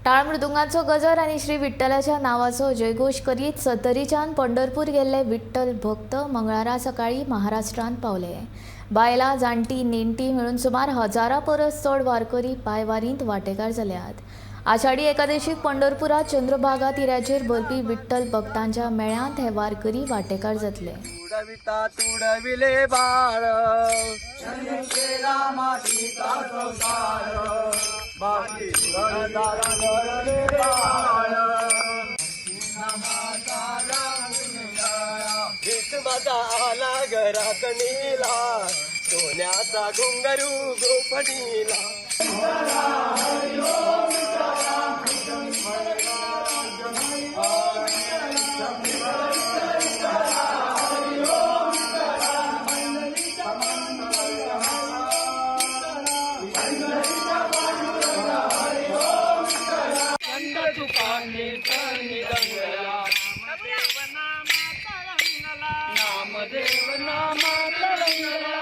टाळ मृदुंगांचो गजर आनी श्री विठ्ठलाच्या नावाचो जयघोश करीत सत्तरीच्यान पंढरपूर गेल्ले विठ्ठल भक्त मंगळारा सकाळी महाराष्ट्रांत पावले. बायलां, जाणटी, नेणटी मेळून सुमार हजारा परस चड वारकरी पांयवारींत वांटेकार जाल्यात. आषाढी एकादशीक पंढरपुरात चंद्रभागा तिराचेर भरपी विठ्ठल भक्तांच्या मेळ्यांत हे वारकरी वांटेकार जातले. तुडविता तुडविले बाळ, माती भरले बाळ. भीष्माचा आला घरात नीला, सोन्याचा घुंगरू गोफणीला. नामदेव नामा तरंगला.